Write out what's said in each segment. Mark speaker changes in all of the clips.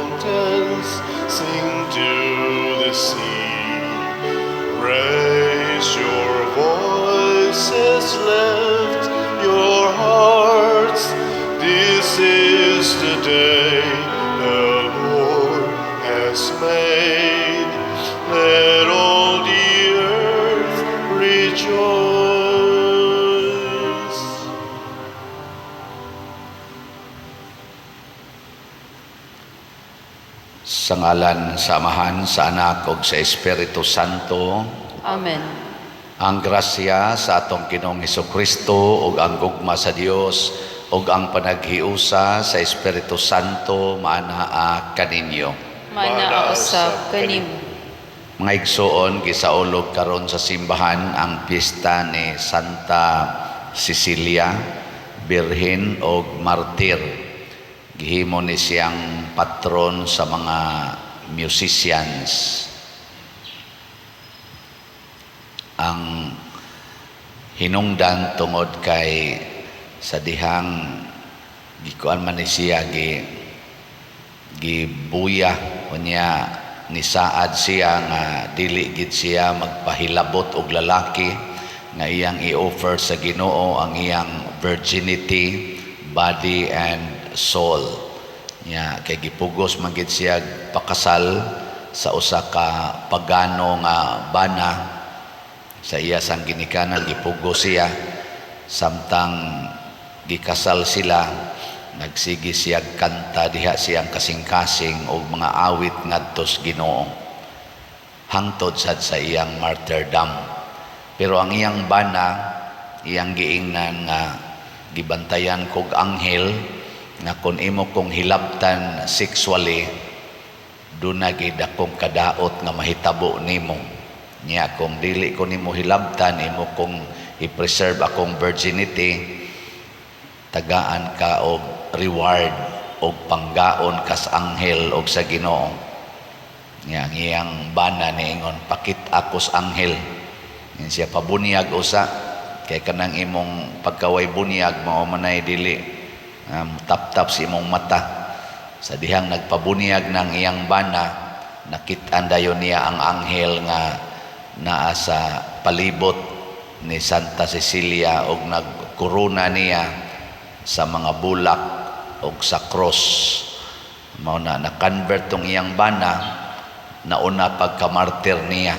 Speaker 1: Mountains, sing to the sea. Raise your voices, lift your hearts. This is the day the Lord has made. Let all the earth rejoice.
Speaker 2: Sa ngalan sa Amahan, sa Anak ug sa Espiritu Santo.
Speaker 3: Amen.
Speaker 2: Ang grasya sa atong Ginoong Kristo ug ang gugma sa Dios ug ang panaghiusa sa Espiritu Santo maanaa kaninyo.
Speaker 3: Maanaa usab kanimo.
Speaker 2: Mga igsoon, gisaulog karon sa simbahan ang piyesta ni Santa Cecilia, Birhen og Martir. Gihimo ni siyang patron sa mga musicians. Ang hinungdan tungod kay sa dihang gikuan man ni siya, gibuya unya nisaad siya nga dili gid siya magpahilabot og lalaki, nga iyang i-offer sa Ginoo ang iyang virginity, body and soul. Nya kay gipugos man gid siya pakasal sa usa ka pagano nga bana sa iya sang ginikanan. Gipugos siya. Samtang gikasal sila, nagsige siya kanta diha siyang kasing-kasing og mga awit ngadto sa Ginoo hangtod sad sa iyang martyrdom. Pero ang iyang bana, iyang giingnan nga gibantayan kog anghel nga kon imo kong hilabtan sexually, duna gid akong kadaot nga mahitabo nimo. Nya kung dili ko nimo hilabtan, imo kong i-preserve akong virginity, tagaan ka og reward og panggaon kas anghel og sa Ginoo. Nya ang iyang bana niingon, "Pakit ako sa anghel." Yan siya, "Pabunyag usa kay kanang imong pagkaway bunyag mao manay dili tap-tap sa imong mata." Sa dihang nagpabunyag ng iyang bana, nakit-an dayon niya ang anghel nga naa sa palibot ni Santa Cecilia og nagkorona niya sa mga bulak og sa cross. Mao na na-convert tong iyang bana, nauna pagka-martyr niya.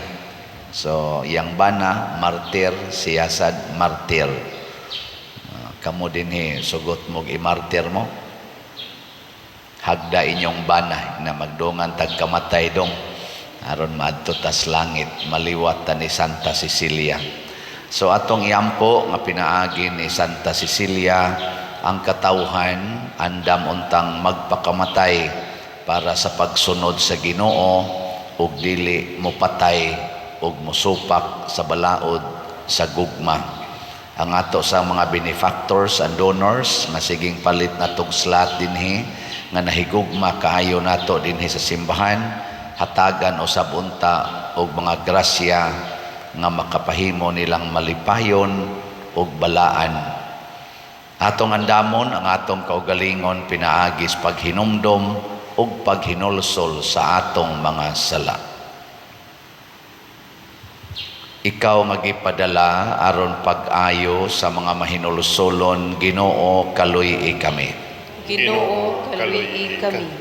Speaker 2: So iyang bana martyr, siya sad martyr. Kamo dinhi, sugot mo i-martyr mo, hagda inyong bana na magdungan tag kamatay dong aron maadto tas langit, maliwat ta ni Santa Cecilia. So atong iampo nga pinaagi ni Santa Cecilia ang katawhan andam untang magpakamatay para sa pagsunod sa Ginoo ug dili mopatay ug mosupak sa balaod sa gugma. Ang ato sa mga benefactors and donors nga siging palit natong slot dinhi, nga nahigugma kaayo nato dinhi sa simbahan, hatagan usab unta og mga grasya nga makapahimo nilang malipayon ug balaan. Atong andamon ang atong kaugalingon pinaagi sa paghinumdom ug paghinulsol sa atong mga sala. Ikaw nga gipadala aron pag-ayo sa mga mahinulsolon, Ginoo, kaluy-i kami.
Speaker 3: Ginoo, kaluy-i kami.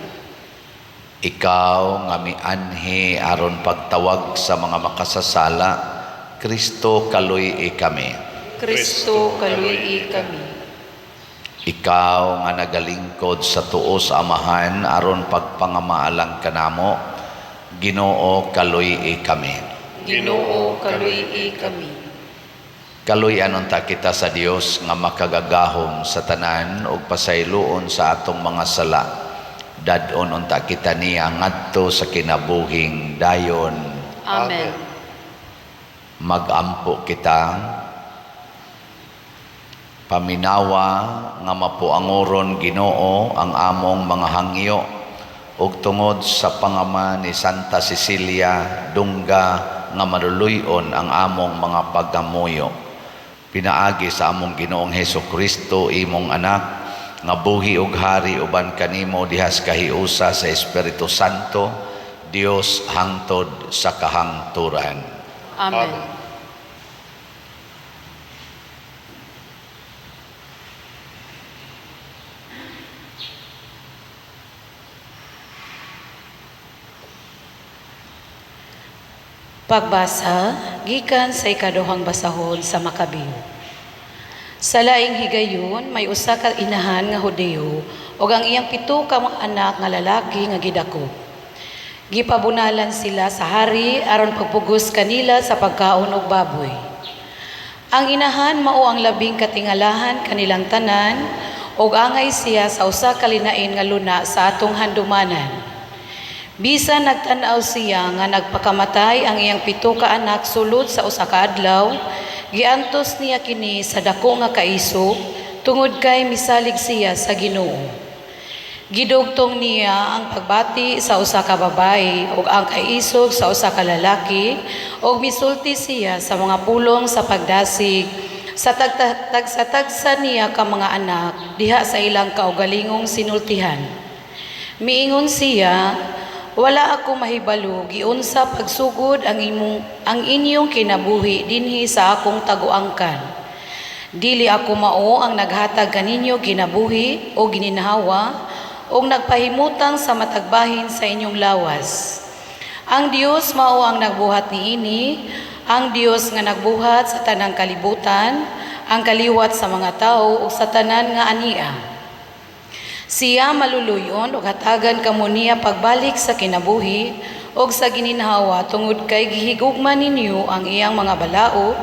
Speaker 2: Ikaw nga mianhi aron pagtawag sa mga makasasala, Kristo, kaluy-i kami.
Speaker 3: Kristo, kaluy-i kami.
Speaker 2: Ikaw nga nagalingkod sa tuo sa Amahan aron pagpangamaalang kanamo, Ginoo, kaluy-i kami.
Speaker 3: Ginoo, kaluy-i kami.
Speaker 2: Kaluy-an unta kita sa Dios nga makagagahom sa tanan ug pasayloon sa atong mga sala. Dad-on unta kita niya ngadto sa kinabuhing dayon.
Speaker 3: Amen.
Speaker 2: Magampo kita. Paminawa nga mapuangoron, Ginoo, ang among mga hangyo ug tungod sa pangama ni Santa Cecilia, dungga nga maluluy-on ang among mga paggamuyo. Pinaagi sa among Ginoong Hesus Kristo, imong anak, nga buhi ug hari uban kanimo diha sa kahiusa sa Espiritu Santo, Dios hangtod sa kahangturan.
Speaker 3: Amen.
Speaker 1: Amen.
Speaker 4: Pagbasa gikan sa ikaduhang basahon sa Makabeo. Sa laing higayon, may usa ka inahan nga Hudeo ug ang iyang 7 ka mga anak nga lalaki nga gidako. Gipabunalan sila sa hari aron pagpugos kanila sa pagkaon og baboy. Ang inahan mao ang labing katingalahan kanilang tanan ug angay siya sa usa ka linain nga luna sa atong handumanan. Bisan nagtan-aw siya nga nagpakamatay ang iyang 7 ka anak sulod sa usa ka adlaw, giantos niya kini sa dako nga kaiso tungod kay misalig siya sa Ginoo. Gidugtong niya ang pagbati sa usa ka babae ug ang kaisog sa usa ka lalaki ug misulti siya sa mga pulong sa pagdasig sa tagsa-tagsa niya ka mga anak diha sa ilang kaugalingong sinultihan. Miingon siya, wala ako mahibalo giunsa pagsugod ang inyong kinabuhi dinhi sa akong taguangkan. Dili ako mao ang naghatag kaninyo kinabuhi o gininhawa o nagpahimutang sa matagbahin sa inyong lawas. Ang Dios mao ang nagbuhat niini, ang Dios nga nagbuhat sa tanang kalibutan, ang kaliwat sa mga tawo ug sa tanan nga ania. Siya maluluyon ug hatagan kamo niya pagbalik sa kinabuhi ug sa gininhawa tungod kay gihigugma ninyo ang iyang mga balaod,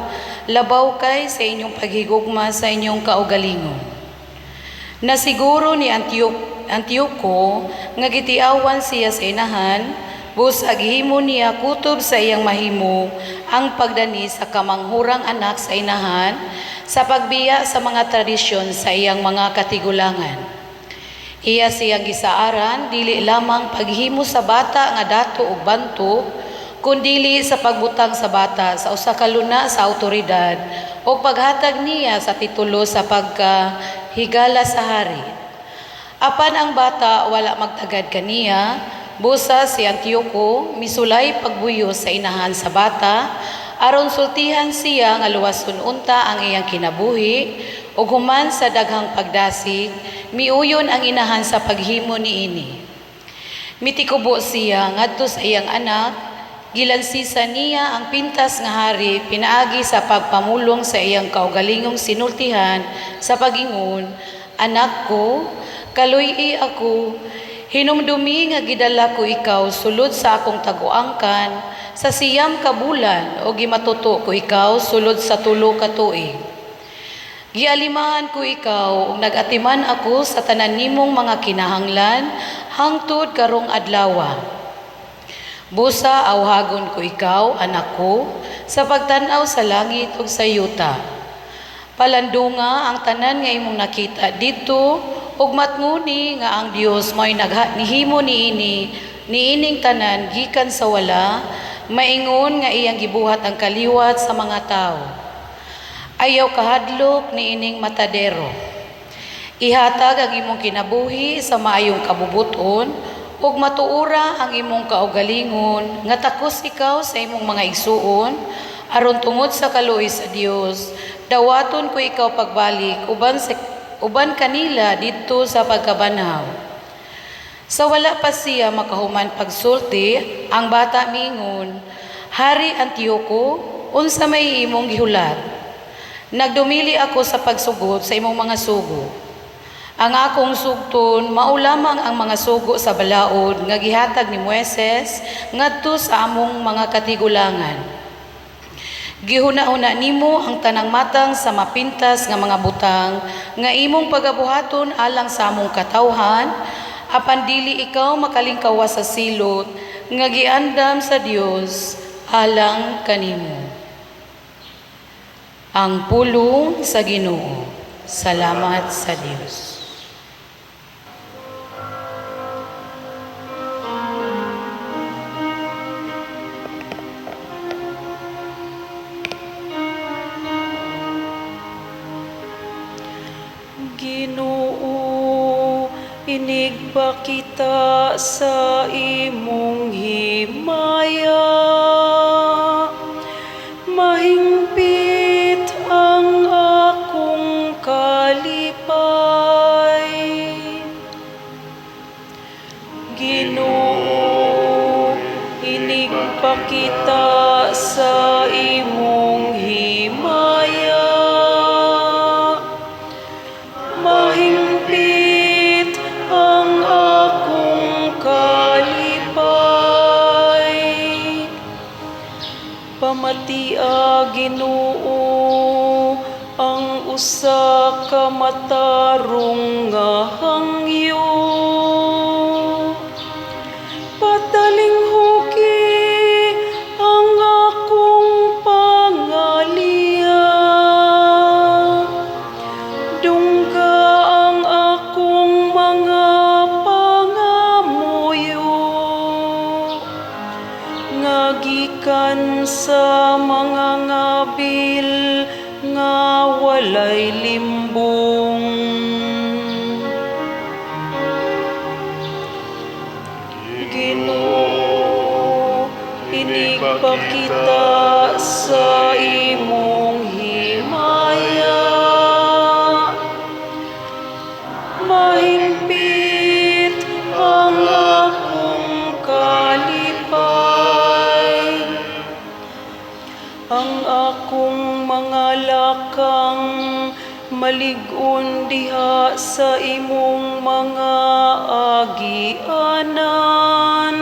Speaker 4: labaw kay sa inyong paghigugma sa inyong kaugalingon. Nasiguro ni Antioco nga gitiawan siya sa inahan, busag himo niya kutob sa iyang mahimo ang pagdani sa kamanghurang anak sa inahan sa pagbiya sa mga tradisyon sa iyang mga katigulangan. Iya siyang gisaaran dili lamang paghimo sa bata nga dato og banto, kundili sa pagbutang sa bata sa usa ka luna sa awtoridad o paghatag niya sa titulo sa pagkahigala sa hari. Apan ang bata wala magtagad kaniya, busa si Antioco misulay pagbuyo sa inahan sa bata, aron sultihan siya nga luwason unta ang iyang kinabuhi, ug human sa daghang pagdasig, miuyon ang inahan sa paghimo niini. Mitikubo siya ngadto sa iyang anak, gilansisa niya ang pintas nga hari pinaagi sa pagpamulong sa iyang kaugalingong sinultihan sa pagingon, Anak ko, kaluy-i ako, hinumdumi nga gidala ko ikaw sulod sa akong taguangkan sa 9 ka bulan o gimatuto ko ikaw sulod sa 3 ka tuig. Gialimahan ko ikaw ug nag-atiman ako sa tanan nimong mga kinahanglan hangtod karong adlawa. Busa awhagon ko ikaw, anak ko, sa pagtan-aw sa langit ug sa yuta. Palandunga ang tanan nga imong nakita didto ug matnguni nga ang Dios mao'y nihimo niini niining tanan gikan sa wala, maingon nga iyang gibuhat ang kaliwat sa mga tawo. Ayaw kahadlok niining matadero. Ihatag ang imong kinabuhi sa maayong kabubuton ug matuora ang imong kaugalingon nga takos ikaw sa imong mga igsuon aron tungod sa kaluoy sa Dios dawaton ko ikaw pagbalik uban kanila didto sa pagkabanhaw. Sa wala pa siya makahuman pagsulti, ang bata miingon, Hari Antioco, unsa may imong gihulat? Nagdumili ako sa pagsugot sa imong mga sugo. Ang akong sugton mao lamang ang mga sugo sa balaod nga gihatag ni Moises ngadto sa among mga katigulangan. Gihuna-huna nimo ang tanang matang sa mapintas nga mga butang nga imong pagabuhaton alang sa among katawhan, apan dili ikaw makalingkawa sa silot nga giandam sa Dios alang kanimo. Ang pulong sa Ginoo. Salamat sa Dios.
Speaker 3: Ginoo, Inigpakita sa imong himaya. Mahingpit ang akong kalipay. Ginoo, inigpakita sa imong himaya. Mahingpit ang akong kalipay. Pamatia, Ginoo, ang usa ka matarong nga hangyo. Patalinghugi ang akong pangaliya. Dungga ang akong mga pangamuyo nga gikan sa mga ngabil nga walay limbong. Ginoo, inigpakita sa imong himaya. Mahingpit ang akong kalipay. Ang akong mga lakang malig-on diha sa imong mga agianan.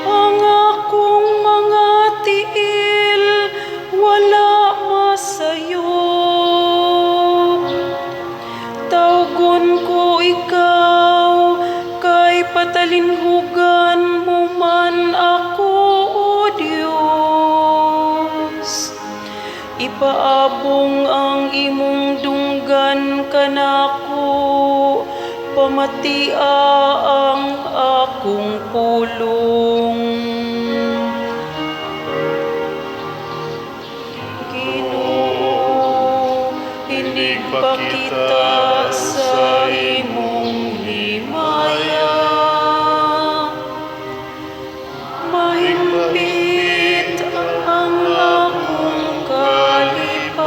Speaker 3: Ang akong mga tiil wala masayop. Tawgon ko ikaw kay patalinhugan mo man ako, O Dios. Ipaabong ang imong dunggan kanako, pamatia ang akong pulong. Ginoo, inigpakita sa imong himaya. Mahingpit ang akong kalipay.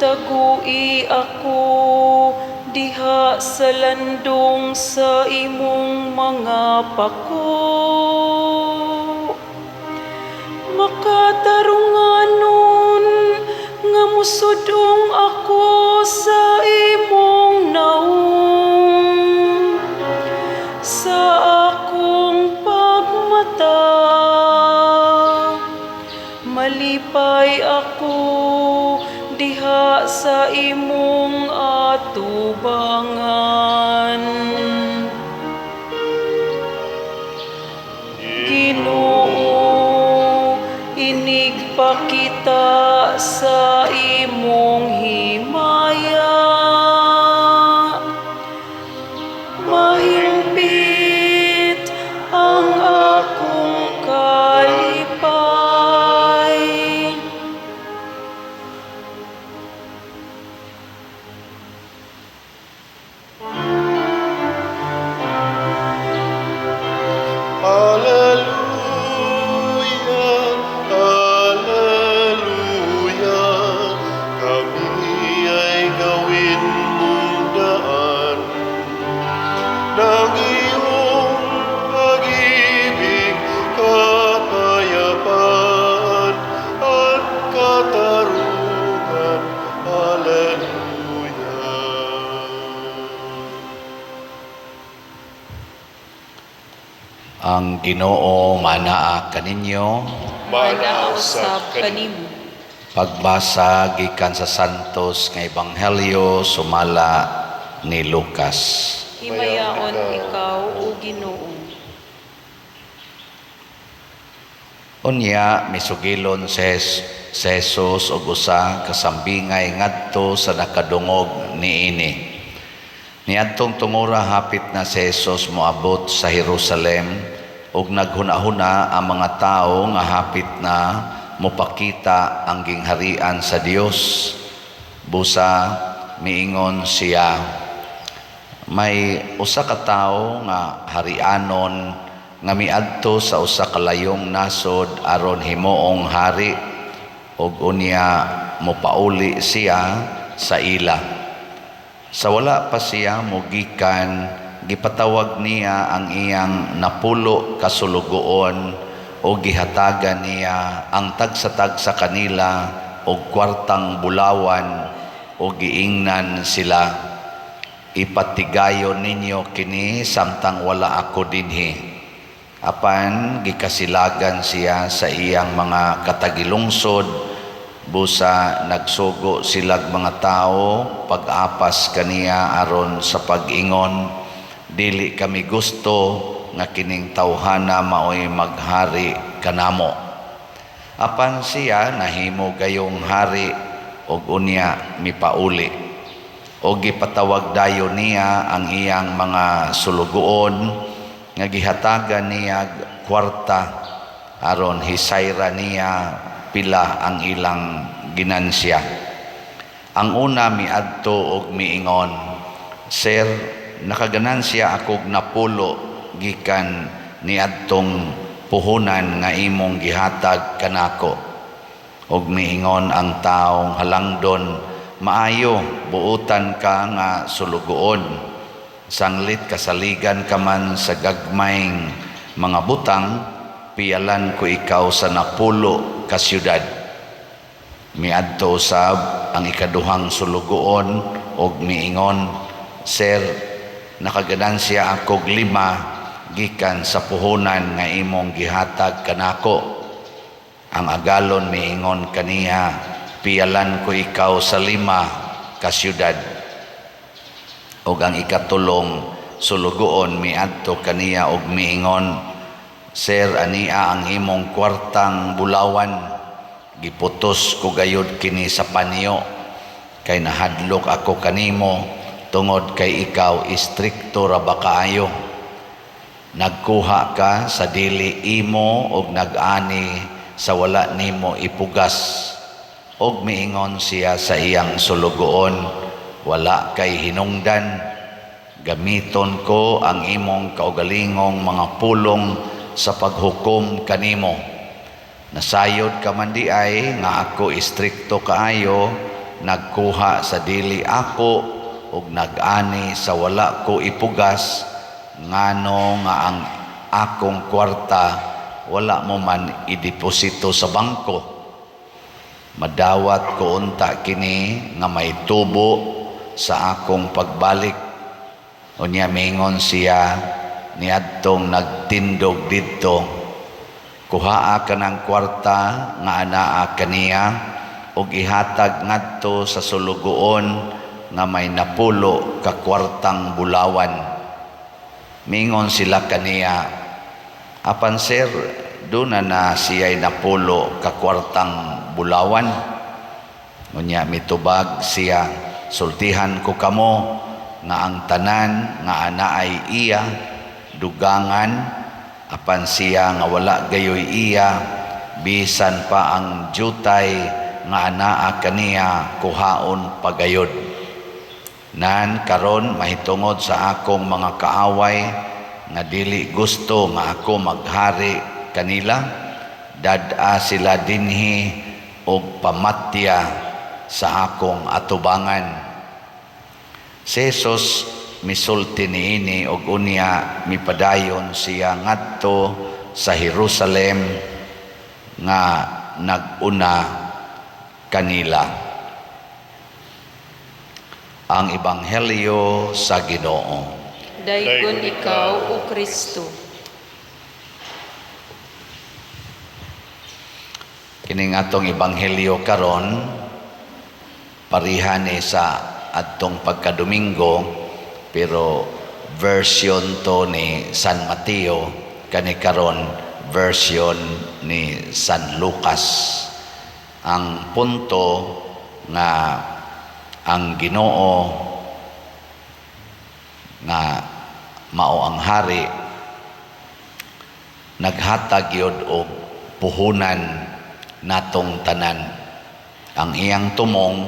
Speaker 3: Tagui ako diha sa landong sa imong mga pako. Makatarunganon nga musudong ako sa imong naong. Sa akong pagmata, malipay ako diha sa imong atubangan. Ginoo, inigpakita sa imong himaya. Mahingpit ang akong kalipay.
Speaker 1: Alleluia, Alleluia, kami ay gawin mong daan ng iyong pag-ibig, kapayapaan at katarungan. Alleluia.
Speaker 2: Ang Ginoo manaa kaninyo.
Speaker 3: Manaa usab kanimo.
Speaker 2: Pagbasa gikan sa Santos nga Ebanghelyo sumala ni Lucas.
Speaker 3: Himayaon ikaw, o Ginoo.
Speaker 2: Unya misugilon si Jesus og usa ka sambingay ngadto sa nakadungog niini. Niadtong tungora hapit na si Jesus moabot sa Jerusalem ug naghuna-huna ang mga tawo nga hapit na mopakita ang gingharian sa Dios. Busa Miingon siya, may usa ka tawo nga harianon nga miadto sa usa ka layong nasod aron himuong hari ug unya mopauli siya sa ila. Sa wala pa siya mogikan, gipatawag niya ang iyang 10 ka sulugoon ug gihatagan niya ang tagsa-tagsa kanila og kwartang bulawan ug giingnan sila, "Ipatigayon ninyo kini samtang wala ako dinhi." Apan gikasilagan siya sa iyang mga katagilungsod, busa nagsugo silag mga tawo pag-apas kaniya aron sa pag-ingon, "Dili kami gusto nga kining tawhana maoy maghari kanamo." Apan siya nahimo gayong hari ug unya mipauli. O gipatawag dayon niya ang iyang mga sulugoon nga gihatagan niya kwarta aron hisayra niya pila ang ilang ginansya. Ang una miadto og miingon, 'Sir, nakaganansya akog 10 gikan niadtong puhunan nga imong gihatag kanako.' Og miingon ang taong halangdon, 'Maayo, buutan ka nga sulugoon. Sanglit kasaligan ka man sa gagmayng mga butang, piyalan ko ikaw sa 10 ka syudad.' Miadto usab ang ikaduhang sulugoon og miingon, 'Sir, nakaganansya akog 5 gikan sa puhunan nga imong gihatag kanako.' Ang agalon miingon kaniya, 'Piyalan ko ikaw sa 5 ka syudad.' Ug ang ikatulong sulugoon miadto kaniya og miingon, 'Sir, ania ang imong kwartang bulawan. Giputos ko gayud kini sa panyo kay nahadlok ako kanimo tungod kay ikaw istrikto ra ba kaayo. Nagkuha ka sa dili imo og nag-ani sa wala nimo ipugas.' Og miingon siya sa iyang sulugoon, 'Wala kay hinungdan. Gamiton ko ang imong kaugalingong mga pulong sa paghukom kanimo. Nasayod ka man di ay nga ako istrikto kaayo, nagkuha sa dili ako ug nag-ani sa wala ko ipugas. Ngano nga ang akong kwarta wala mo man ideposito sa bangko? Madawat ko unta kini nga may tubo sa akong pagbalik.' Unya mingon siya niadtong nagtindog didto, 'Kuhaa kanang kwarta nga anaa kaniya ug ihatag ngadto sa sulugoon nga may 10 ka kwartang bulawan.' Mingon sila kaniya, 'Apan sir, duna na siya'y 10 ka kwartang bulawan.' Unya mitubag siya, 'Sultihan ko kamo nga ang tanan nga anaay iya dugangan, apan siya nga wala gayoy iya, bisan pa ang jutay nga anaa kaniya kuhaon pagayod. Nan karon mahitungod sa akong mga kaaway nga dili gusto nga ako maghari kanila, dad-a sila dinhi og pamatya sa akong atubangan.'" Si Jesus misulti niini og unya mipadayon siya ngadto sa Jerusalem nga nag-una kanila. Ang Ebanghelyo sa Ginoo.
Speaker 3: Daygon ikaw, O Kristo.
Speaker 2: Kining atong ebanghelyo karon pareha ni sa adtong pagkadomingo, pero version to ni San Mateo, kani karon version ni San Lucas. Ang punto nga ang Ginoo nga mao ang hari naghatag yod og puhunan natong tanan. Ang iyang tumong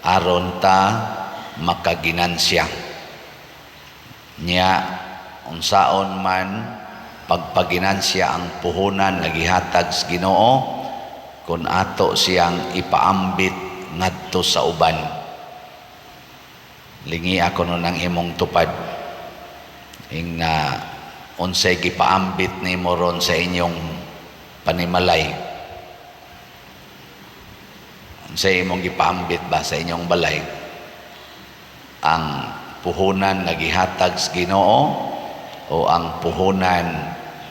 Speaker 2: Aron ta makaginansya. Nya unsaon man pagpaginansya ang puhunan nga gihatag sa Ginoo kung ato siyang ipaambit ngadto sa uban? Lingi ako nun ang imong tupad ing na unsay gipaambit nimo ron sa inyong panimalay, unsay imong gipaambit ba sa inyong balay, ang puhunan nga gihatag sa Ginoo o ang puhunan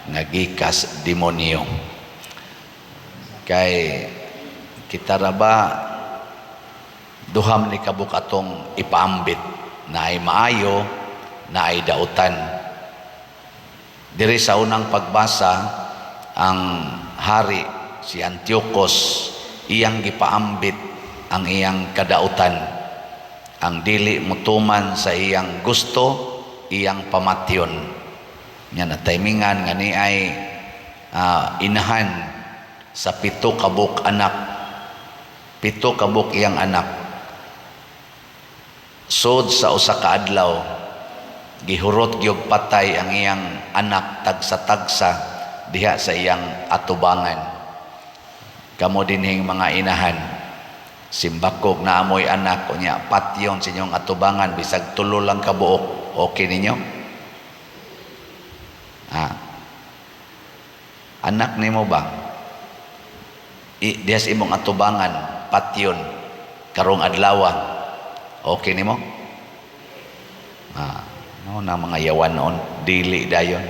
Speaker 2: nga gikas demonyo? Kay kita ra ba, duha man ni kabuok atong ipaambit, naay maayo, naay dautan. Diri sa unang pagbasa, ang hari si Antiochus, iyang gipaambit ang iyang kadautan. Ang dili mutuman sa iyang gusto, iyang pamatyon. Nya na timingan nga ni ay inahan sa pito kabuok anak, pito kabuok iyang anak. Sod sa usa ka adlaw, gihurot gyud patay ang iyang anak tagsa-tagsa diha sa iyang atubangan. Kamo dinhing mga inahan, simbakog na amoy anak, unya patyon sa inyong atubangan bisag tulo lang ka buok, okay ninyo? Ah. Anak nimo ba? Diha sa imong atubangan, patyon karong adlaw, okay nimo? Ah, no na mga yawan noon, dili dayon.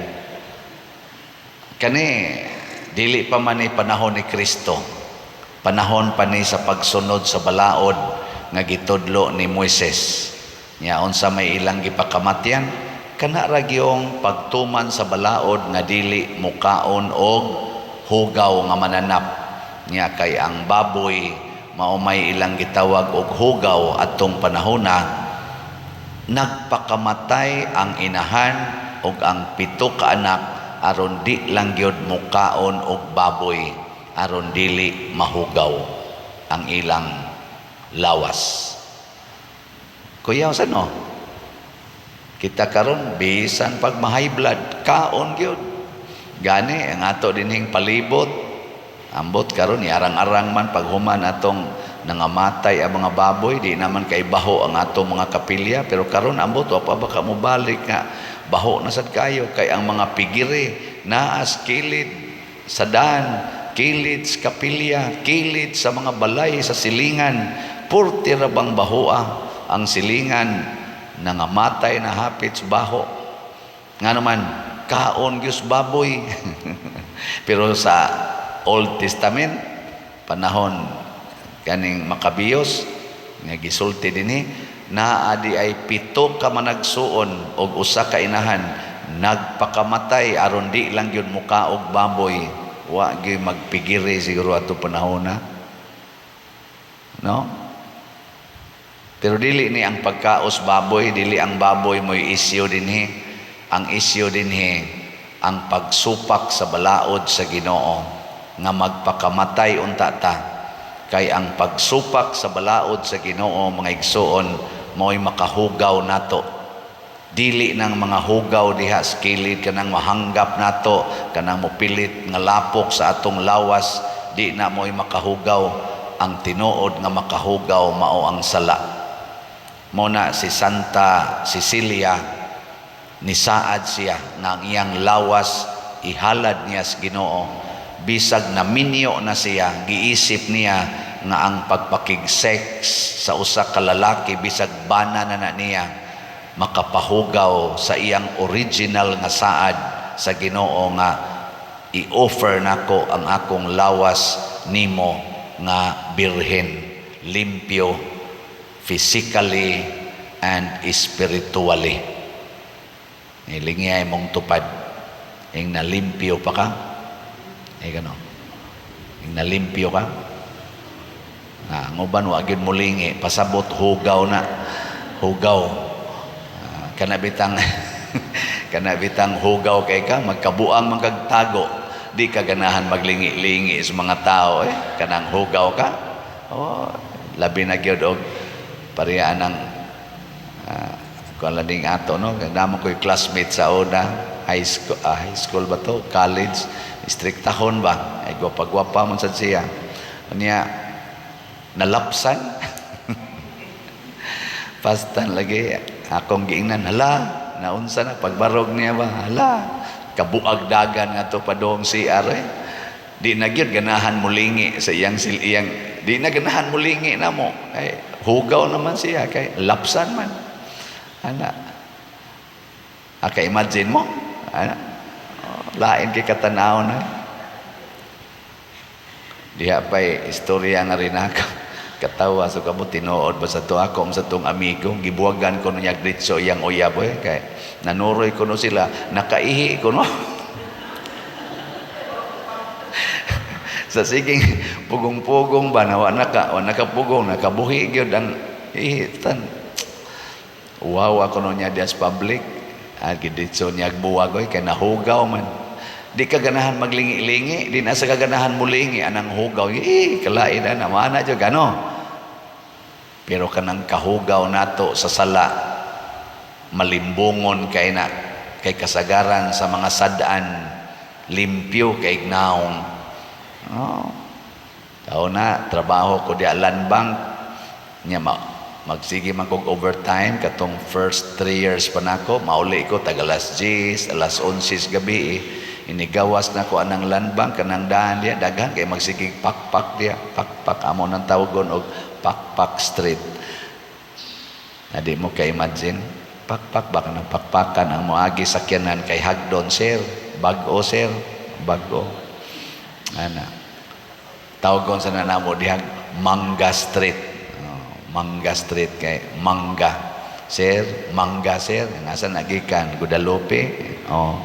Speaker 2: Kani dili pa man ni panahon ni Kristo. Panahon pa ni sa pagsunod sa balaod nga gitudlo ni Moises. Nya unsa may ilang gipakamatyan? Kana ra gyung pagtuman sa balaod nga dili mukaon og hugaw nga mananap. Nya kay ang baboy mao may ilang gitawag og hugaw atong panahona. Nagpakamatay ang inahan og ang pito ka anak aron di lang gyud mukaon og baboy, aron dili mahugaw ang ilang lawas. Kuya, sa no? Kita karon, bisan pag ma-high blood, kaon gyud. Gani ang ato dinhing palibot. Ambot karon arang-arang man paghuman atong nangamatay ang mga baboy, di naman kay baho ang atong mga kapilya, pero karon ambot wa pa ba ka mobalik nga baho na sad kayo kay ang mga pigiri naas kilid sa daan, kilid sa kapilya, kilid sa mga balay sa silingan, purti ra bang bahoa ang silingan, nangamatay na hapit sa baho. Nga naman kaon gyud baboy. Pero sa Old Testament, panahon kaning Makabiyos nga gisulti dinhi, naa di ay pito ka managsuon og usa ka inahan, nagpakamatay aron di lang gyud mukaog baboy. Wa gyud magpigiri siguro ato panahon na, no? Pero dili ni ang pagkaos baboy, dili ang baboy mo'y isyu dinhi. Ang isyu dinhi ang pagsupak sa balaod sa Ginoo nga magpakamatay unta ta, kay ang pagsupak sa balaod sa Ginoo, mga igsuon, mo'y makahugaw nato. Dili nang mga hugaw diha sa kilid, kanang mahanggap nato, kanang mopilit nga lapok sa atong lawas, di na mo'y makahugaw. Ang tinuod nga makahugaw mao ang sala. Mo na si Santa Cecilia, nisaad siya nga ang iyang lawas ihalad niya sa Ginoo bisag naminyo na siya. Giisip niya nga ang pagpakig-sex sa usa ka lalaki, bisag bana na na niya, makapahugaw sa iyang original nga saad sa Ginoo nga i-offer nako ang akong lawas nimo nga birhen, limpyo physically and spiritually. Ilingi mong tupad ing nalimpyo pa ka eh gano ing nalimpyo ka na. Ang uban wa gyud molingi, pasabot hugaw na hugaw. Ah, kana bitang hugaw kay ka, magkabuang man kag tago, di ka ganahan maglingi-lingi sa mga tao eh, kanang hugaw ka. Oh, labi na gyud og Pareha ng kuan lang ding ato, no? Damo ko'y classmate sa una, high school ba to? College, istriktahon ba? Ay gwapa-gwapa man sad siya. Unya nalapsan. Pastan lagi akong giingnan, hala, naunsa na pagbarog niya ba? Hala, kabuag dagan nga to padong CR eh. Di na gyud ganahan mulingi sa iyang sil iyang di na ganahan mulingi namo. Ay hugaw naman siya kay lapsan man. Ana. Aka imagine mo? Ana. Oh, lain kay katanaw na. Diha pa'y istorya nga rin ako. Katawa so kamo, tinuod ba sa to ako sa tong amigo, gibuwagan ko niya diretso iyang uyab eh, kay nanuroy ko no sila, nakaihi ko no. Sa siging pugong-pugong ba na wa naka pugong, nakabuhi gyud ang ihi tan. Wow, ako no niya dias public. Ah, giditso niya buwag oy kay nahugaw man. Di ka ganahan maglingi-lingi, di na sa kaganahan mulingi anang hugaw. Eh, kalain na mana jud ano. Pero kanang kahugaw nato sa sala, malimbungon kay na kay kasagaran sa mga sad-an, limpyo kay naong. Oh. Tao na trabaho ko di Land Bank nya magsige man kog overtime katong first 3 years pa nako, mauli ko tag alas 10, alas 11 gabi eh. Inigawas na ko anang Land Bank, kanang daan diya daghan kay magsigig pakpak diya, pakpak amo nang tawagon og Pakpak Street. Na di mo ka imagine pakpak ba kanang pakpakan ang moagi sakyanan kay hagdon, sir, bag-o, sir, bag-o. Ana. Tawagon sa namo diha Mangga Street. Oh, Mangga Street kay mangga. Sir, mangga sir, nasa nagikan Guadalupe. Oh.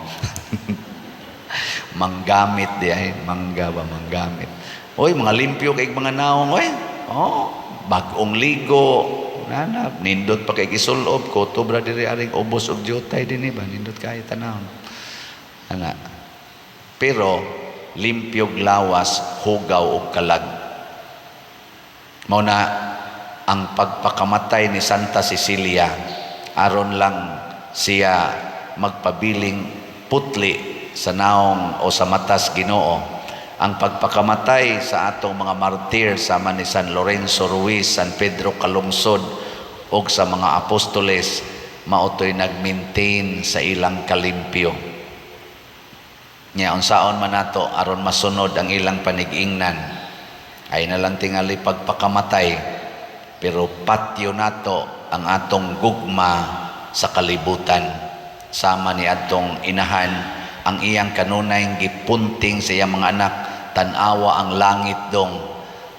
Speaker 2: Manggamit di ay, mangga ba manggamit. Oy, mga limpyo kay mga naong oy. Oh, bag-ong ligo. Nanap, nindot pa kay gisulob, koto bra diri aring ubos og jutay dinhi ba, nindot kay tanawon. Ana. Pero limpyog lawas, hugaw og kalag. Mao na ang pagpakamatay ni Santa Cecilia, aron lang siya magpabiling putli sa naong o sa matas Ginoo. Ang pagpakamatay sa atong mga martir sama ni San Lorenzo Ruiz, San Pedro Calungsod og sa mga apostoles, maotoy nag-maintain sa ilang kalimpyo. Nya unsaon man nato aron masunod ang ilang panigingnan, ay nalang tingali pagpakamatay, pero patyo nato ang atong gugma sa kalibutan. Sama ni atong inahan, ang iyang kanunay gipunting sa iyang mga anak, tan-awa ang langit dong,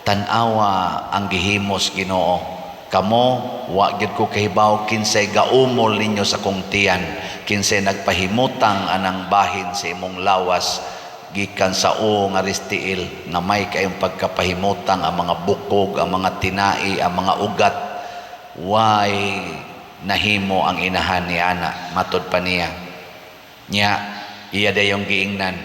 Speaker 2: tan-awa ang gihimos Ginoo. Kamo, wa gyud ko kahibaw kinsay gaumol ninyo sa kong tiyan, kinsay nagpahimutang anang bahin sa imong lawas gikan sa o nga ristiil, nga may kayong pagkapahimutang ang mga bukog, ang mga tinai, ang mga ugat. Way nahimo ang inahan ni ana, matod pa niya. Nya, iya dayong giingnan,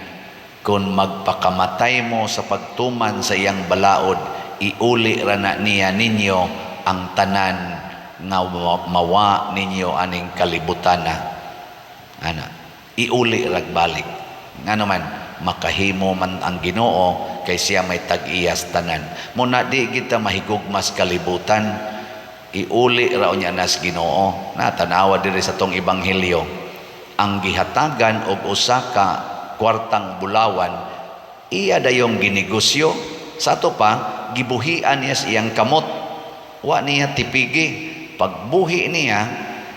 Speaker 2: kung magpakamatay mo sa pagtuman sa iyang balaod, iuli ra na niya ninyo ang tanan nga mawa ninyo aning kalibutana. Ana, iuli rag balik. Ngano man, makahimo man ang Ginoo kay siya may tag-iyas tanan. Muna di kita mahigugmas kalibutan, iuli ra unya nas Ginoo. Na tanawa diri sa tong ebanghelyo, ang gihatagan og usa ka kwartang bulawan, iya dayong ginegosyo. Sa ato pa gibuhian niya sa iyang kamot, wa niya tipigi. Pagbuhi niya,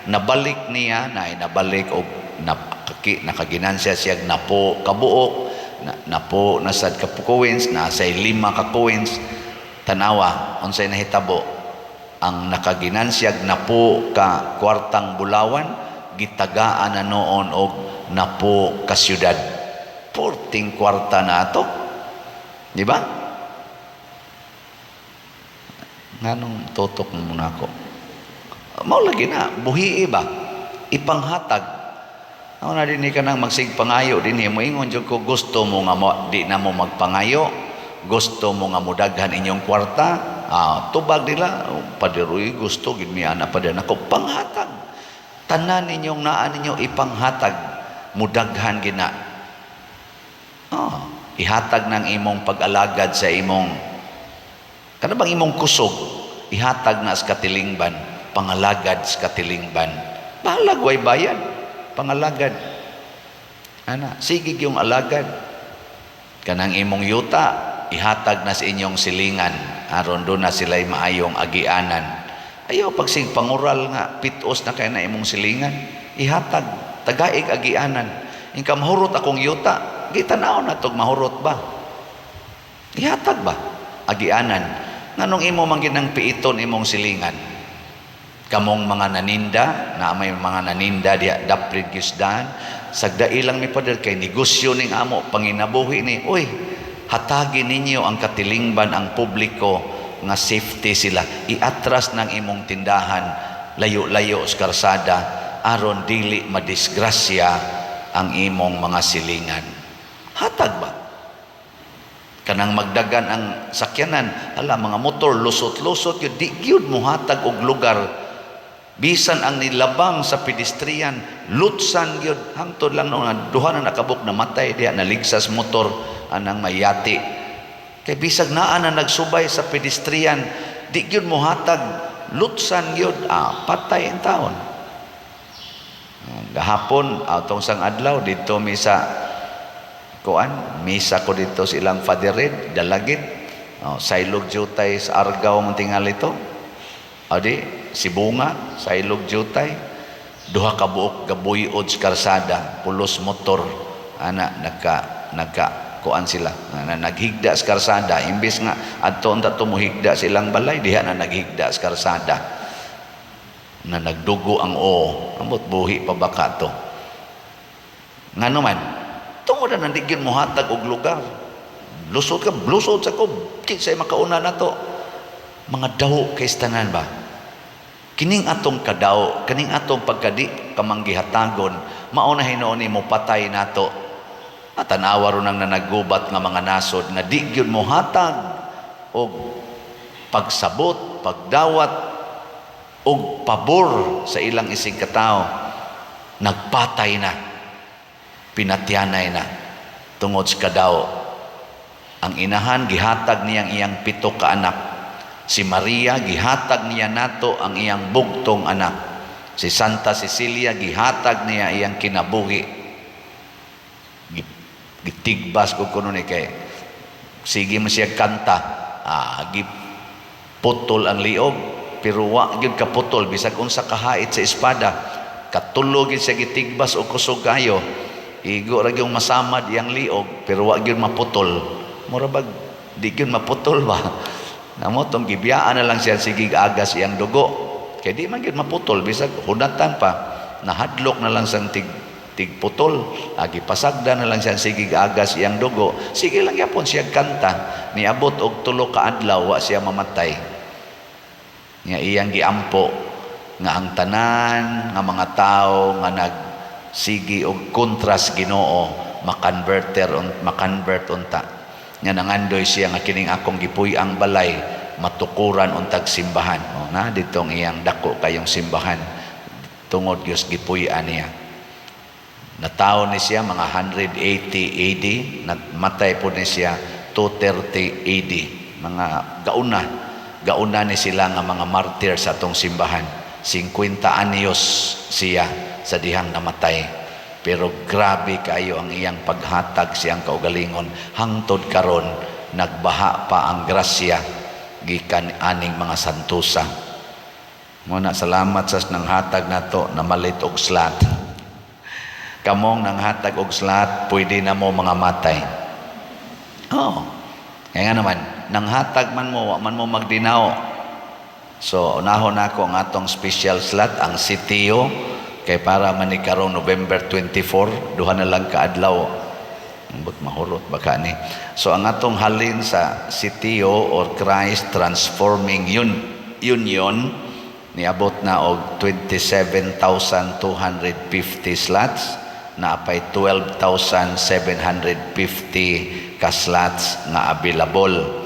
Speaker 2: nabalik niya na nabalik og nakaginansya siya napo kabuok, napo nasad ka coins, nasa 5 ka coins. Tanawa unsay nahitabo, ang nakaginansyag napo ka kwartang bulawan, gitagaan na noon og napo ka syudad. Porting kwarta na ato, di ba? Nganong tutok mo na ako? Mao lagi na, buhi ba? Ipanghatag. Ako na din ka nang magsigpangayo din mo ingon jud ko, gusto mo nga mo, di na mo magpangayo, gusto mo nga mudaghan inyong kwarta, Ah, tubag nila, "Oh, Pader, uy, gusto gid mi ana, Pader nako." Panghatag. Tanan ninyong naa ninyo, ipanghatag, mudaghan gina. Oh, ihatag ng imong pag-alagad sa imong kana bang imong kusog, ihatag na sa katilingban, pangalagad sa katilingban. Bahalag way bayad, pangalagad. Ana, sige yung alagad. Kanang imong yuta, ihatag na sa inyong silingan aron do na sila'y maayong agianan. Ayaw pagsig pangural nga pitos na kay na imong silingan, ihatag, tagaig agianan. Inka mahurot akong yuta, gitanaw na tog mahurot ba? Ihatag ba? Agianan. Nganong imo man ginang piiton imong silingan? Kamong mga naninda, na may mga naninda diya daprid gisdan, sagdai lang mi, Pader, kay negosyo ning amo, panginabuhi ni. Uy, hatagi ninyo ang katilingban, ang publiko nga safety sila. Iatras ng imong tindahan layo-layo sa karsada aron dili madisgrasya ang imong mga silingan. Hatag ba? Kanang magdagan ang sakyanan, hala, mga motor lusot-lusot yun, di gyud mohatag og lugar. Bisan ang nilabang sa pedestrian, lutsan gyud, hangtod lang no duha na nakabuk namatay diha, naligsas motor anang mayati. Kay bisag naa na nagsubay sa pedestrian, di gyud mohatag, lutsan gyud, ah, patay ang taon. Gahapon, atong sang adlaw dito mi sa kuan, misa ko dito sa ilang Father Red, Dalagit. Oh, saylog jutay sa Argao man tingali ito. Adi, Sibonga, saylog jutay. Duha ka buok gabuyod sa karsada, pulos motor. Ana, nagka nagka kuan sila. Na, naghigda sa karsada, imbes nga adto unta to mohigda sa ilang balay, diha na naghigda sa karsada. Na nagdugo ang o, ambot buhi pa ba ka to? Ngano man, tungod na di gyud mohatag og lugar. Lusot ka, lusot sa ko, kinsay makauna na to. Mga daw kay tanan ba? Kining atong kadaw, kining atong pagkadi kamanggihatagon, mao na hinuon nimo patay nato. At tanawa ron ang nanagubat nga mga nasod nga di gyud mohatag og pagsabot, pagdawat og pabor sa ilang isig katao. Nagpatay na, pinatyanay na tungod sa kadaw. Ang inahan, gihatag niyang iyang pito ka anak. Si Maria, gihatag niya nato ang iyang bugtong anak. Si Santa Cecilia, gihatag niya iyang kinabuhi. Gitigbas ko kuno ni kay sige mo siya kanta, ah, giputol ang liog pero wa gyud kaputol bisag unsa kahait sa espada. Katulo gyud siya gitigbas og kusog kayo, igo ra gyud masamad iyang liog pero wa gyud maputol. Mura bag di gyud maputol ba? Namo tong gibiyaan na lang siya, sige agas iyang dugo kay di man gyud maputol bisag hunatan pa. Nahadlok na lang sang tig tigputol, agi pasagda na lang siya, sige agas iyang dugo, sige lang yapon siya kanta. Niabot og 3 ka adlaw wa siya mamatay. Nga iyang giampo nga ang tanan nga mga tao nga nagsigi og kontra sa Ginoo makonvert unta. Nga nangandoy siya nga kining akong gipuy-ang balay matukuran untag simbahan. O, na ditong iyang dako kayong simbahan tungod Dios gipuy-an niya. Natawo ni siya mga 180 AD, namatay po ni siya 230 AD. Mga gauna, gauna ni sila nga mga martyr sa atong simbahan. 50 anyos siya sa dihang namatay. Pero grabe kayo ang iyang paghatag siyang kaugalingon. Hangtod karon nagbaha pa ang grasya gikan aning mga santusa. Muna salamat sa nanghatag nato na malit og slot. Kamong nanghatag og slot, pwede na mo mga matay. Oo. Kaya nga naman, nanghatag man mo, wa man mo magdinaw. So, unahon nako ang atong special slot, ang CTO, kay para man ni karong November 24, duha na lang kaadlaw. Ambot mahurot baka ni. So, ang atong halin sa CTO or Christ Transforming Union, niabot na og 27,250 slots, naapay 12,750 ka slots nga available.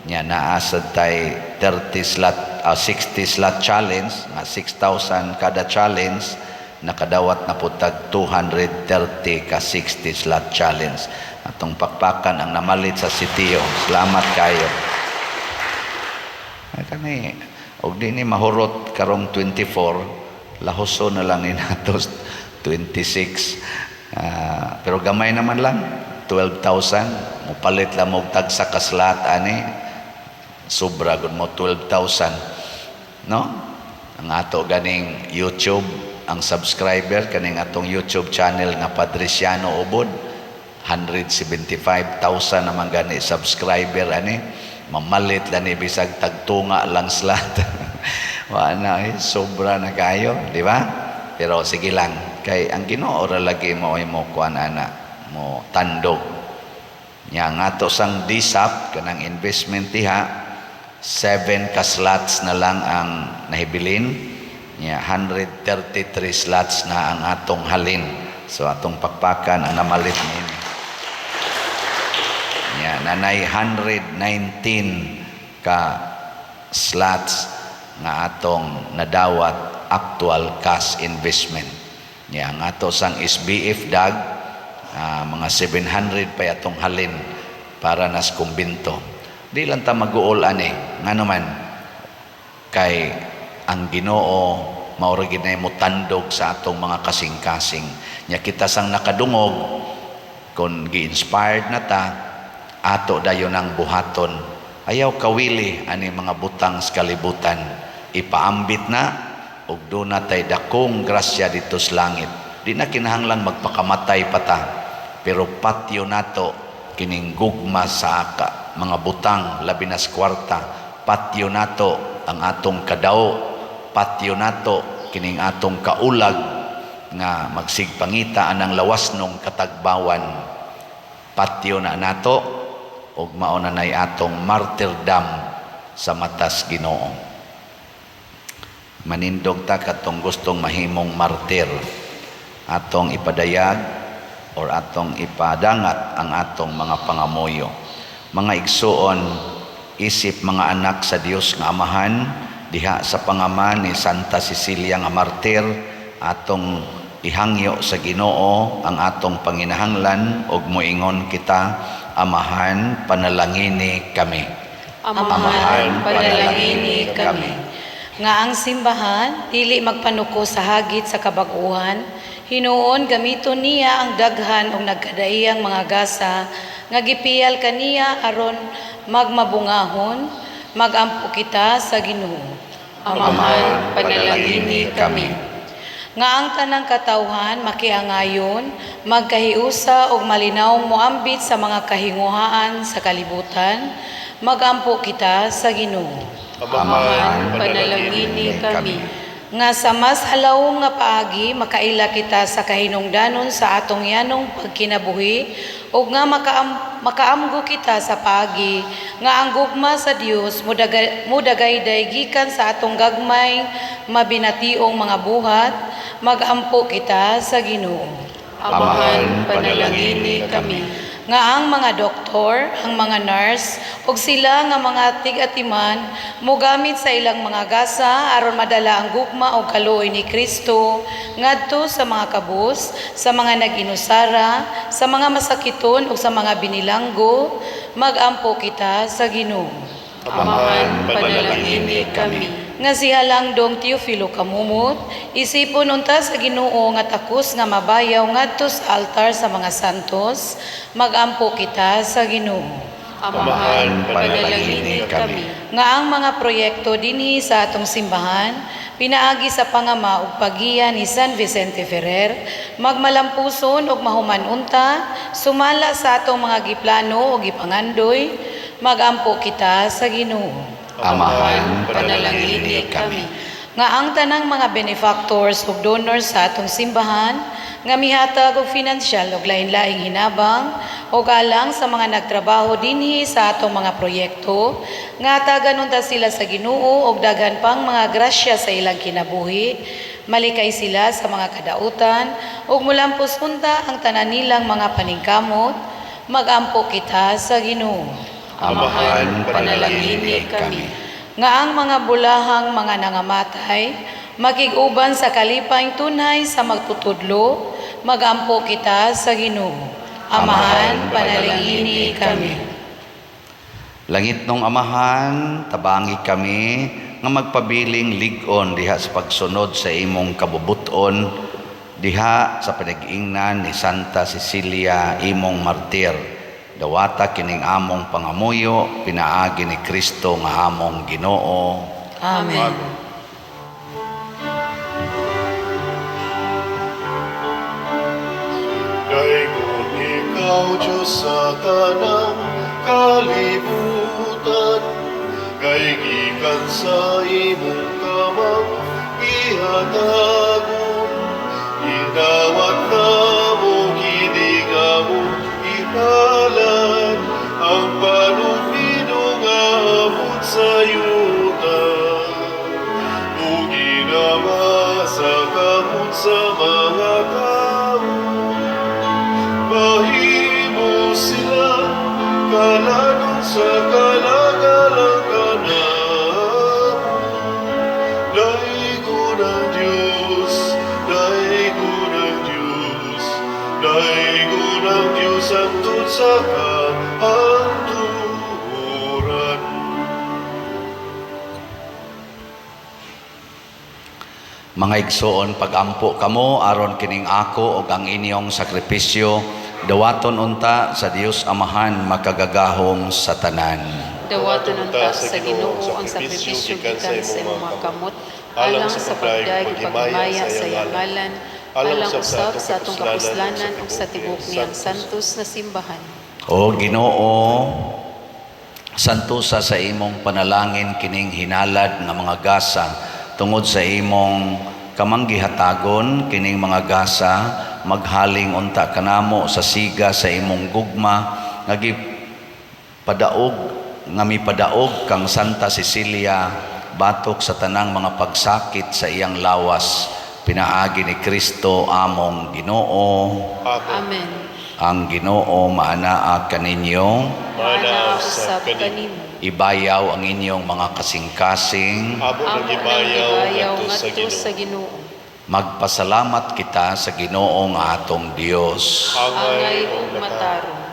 Speaker 2: Nya naa sad tay 30 slot, 60 slot challenge nga 6,000 kada challenge, nakadawat na pud tag 230 ka 60 slot challenge. Atong pakpakan ang namalit sa sitio. Salamat kayo. Ay, kani og di ni mahurot karong 24, lahuso na lang ni nato 26. Pero gamay naman lang 12,000, mopalit lang mo tagsa ka slot ani, sobra gud mo 12,000, no? Ang ato ganing YouTube, ang subscriber kaning atong YouTube channel nga Padriciano Ubod, 175,000 naman gani subscriber ani. Mamalit lang ni bisag tagtunga lang slot, wa na eh, sobra na kayo, di ba? Pero sige lang, kay ang Ginoo ra lagi mo ay mo kuan ana, mo tandog nya. Nga to sang DSAP, kanang investment diha, 7 ka slots na lang ang nahibilin nya, 133 slots na ang atong halin. So atong pakpakan ang namalit niini nya. Nanay 119 ka slots nga atong nadawat actual cash investment nya. Ang ato sang SBF dag, mga 700 pa atong halin para nas kumbinto. Di lang ta mag-uol ani, ngano man kay ang Ginoo mao ra gid na motandog sa atong mga kasing-kasing nya. Kita sang nakadungog, kung gi-inspired na ta, ato dayon ang buhaton. Ayaw kawili ani mga butang sa kalibutan, ipaambit na ug duna tay dakong grasya dito sa langit. Di na kinahanglang magpakamatay pa ta, pero patyo nato kining gugma sa mga butang, labi na sa kwarta. Patyo nato ang atong kadao, patyo nato kining atong kaulag nga magsigpangita anang lawasnong katagbawan. Patyo na nato ug mao na nay atong martyrdom sa matas Ginoo. Manindog ta katong gustong mahimong martir. Atong ipadayag or atong ipadangat ang atong mga pangamuyo. Mga igsuon, isip mga anak sa Dios nga Amahan, diha sa pangama ni Santa Cecilia nga martir, atong ihangyo sa Ginoo ang atong panginahanglan ug moingon kita: Amahan, panalangini kami.
Speaker 3: Amahan, panalangini kami.
Speaker 4: Nga ang simbahan dili magpanuko sa hagit sa kabag-uhan, hinuon gamiton niya ang daghan og nagkadaiyang mga gasa nga gipiyal kaniya aron magmabungahon, magampo kita sa Ginoo.
Speaker 3: Amahan, panalangini kami.
Speaker 4: Nga ang tanang katawhan makiangayon, magkahiusa ug malinawong moambit sa mga kahinguhaan sa kalibutan, magampo kita sa Ginoo.
Speaker 3: Amahan, panalangini kami.
Speaker 4: Nga sa mas halawom nga paagi makaila kita sa kahinungdanon sa atong yanong pagkinabuhi ug nga makaamgo kita sa paagi nga ang gugma sa Dios mudagayday gikan sa atong gagmay mabinationg mga buhat, magampo kita sa Ginoo.
Speaker 3: Amahan, panalangini kami.
Speaker 4: Nga ang mga doktor, ang mga nurse, ug sila nga mga tig-atiman mogamit sa ilang mga gasa aron madala ang gugma ug kaluoy ni Kristo ngadto sa mga kabus, sa mga nag-inusara, sa mga masakiton ug sa mga binilanggo, magampo kita sa Ginoo.
Speaker 3: Amahan, panalangini kami.
Speaker 4: Nga si Halangdong Teofilo Camomot, isipon unta sa Ginoo nga takos nga mabayaw ngadto sa altar sa mga santos, magampo kita sa Ginoo.
Speaker 3: Amahan, panalangini kami.
Speaker 4: Nga ang mga proyekto dinhi sa atong simbahan, pinaagi sa pangama ug paggiya ni San Vicente Ferrer, magmalampuson ug mahuman unta, sumala sa atong mga giplano ug gipangandoy, magampo kita sa Ginoo.
Speaker 2: Amahan, panalangini kami.
Speaker 4: Nga ang tanang mga benefactors ug donors sa atong simbahan nga mihatag og finansyal ug lain-laing hinabang ug alang sa mga nagtrabaho dinhi sa atong mga proyekto, nga hatagan unta sila sa Ginoo og daghan pang mga grasya sa ilang kinabuhi, malikay sila sa mga kadautan ug mulampos unta ang tanan nilang mga paningkamot, magampo kita sa Ginoo.
Speaker 2: Amahan, panalangini kami.
Speaker 4: Nga ang mga bulahang mga nangamatay, makig-uban sa kalipay tunay sa magtutudlo, magampo kita sa Ginoo. Amahan, panalangini kami.
Speaker 2: Langit nung Amahan, tabangi kami nga magpabiling lig-on diha sa pagsunod sa imong kabubuton diha sa panag-ingnan ni Santa Cecilia, imong martir. Dawata kining among pangamuyo pinaagi ni Kristo nga among Ginoo.
Speaker 4: Amen.
Speaker 1: Daygon ikaw, Diyos, sa tanang kalibutan, kay gikan sa imong kamang gihatagon, idawat namo kini nga among ihalad, ang panugbido nga abot sa yuta. Ug ginama sa kamot sa mga tao, mahimo sila kalanon sa kalagalang kanamo. Daigo ng Diyos, daigo ng Diyos, daigo ng Diyos ang sa kahanturan.
Speaker 2: Mga igsoon, pagampo kamo aron kining ako ug ang inyong sakripisyo dawaton unta sa Dios Amahan makagagahom sa tanan.
Speaker 3: Dawaton unta sa Ginoo ang sakripisyo gikan sa imong mga kamot, alang sa pagdayeg ug paghimaya sa iyang ngalan, alang usab sa atong kapuslanan ug sa tibuok niyang santos nga simbahan.
Speaker 2: O Ginoo, santosa sa imong panalangin kining hinalad nga mga gasa tungod sa imong kamanggihatagon kining mga gasa maghaling unta kanamo sa siga sa imong gugma nga gipadaog nga mipadaog kang Santa Cecilia batok sa tanang mga pagsakit sa iyang lawas pinaagi ni Kristo among Ginoo.
Speaker 1: Amen.
Speaker 3: Amen.
Speaker 2: Ang Ginoo maanaa kaninyo.
Speaker 3: Maanaa
Speaker 1: Maanaa
Speaker 3: usab
Speaker 1: usab kanimo.
Speaker 3: kanimo.
Speaker 2: Ibayaw ang inyong mga kasing-kasing.
Speaker 1: Amo
Speaker 3: Amo
Speaker 1: nang
Speaker 3: nang
Speaker 1: gibayaw
Speaker 3: gibayaw
Speaker 1: ngadto sa
Speaker 3: ngadto sa
Speaker 1: Ginoo.
Speaker 3: Ginoo.
Speaker 2: Magpasalamat kita sa Ginoo nga atong Dios.
Speaker 3: Angay ug matarong.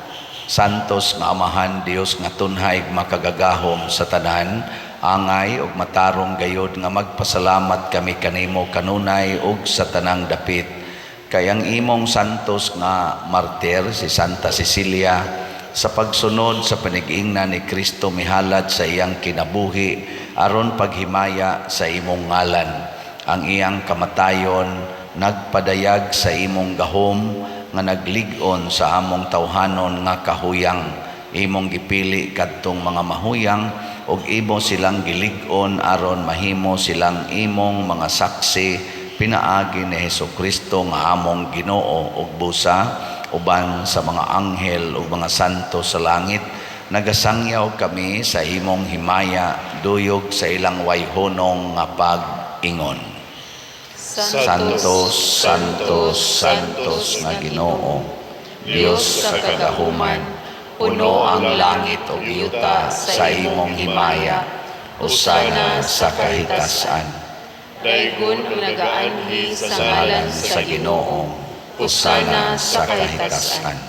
Speaker 2: Santos nga Amahan Dios nga tunhay makagagahom sa tanan, angay ug matarong gayod nga magpasalamat kami kanimo kanunay ug sa tanang dapit. Kay ang imong santos nga martir si Santa Cecilia sa pagsunod sa panigingna ni Kristo mihalad sa iyang kinabuhi aron paghimaya sa imong ngalan. Ang iyang kamatayon nagpadayag sa imong gahom nga naglig-on sa among tawhanon nga kahuyang. Imong gipili kadtong mga mahuyang ug imo silang gilig-on aron mahimo silang imong mga saksi pinaagi ni Hesukristo nga among Ginoo ug busa uban sa mga anghel ug mga santo sa langit nagasangyaw kami sa imong himaya duyog sa ilang wayhonong nga pag-ingon. Santos, Santos, Santos nga Ginoo, Dios sa kagahuman, puno ang langit ug yuta sa imong himaya, usana sa kahitasan.
Speaker 3: Daygon ang nagaanhi sa ngalan
Speaker 2: Ngalan sa Ginoo, usana sa kahitasan.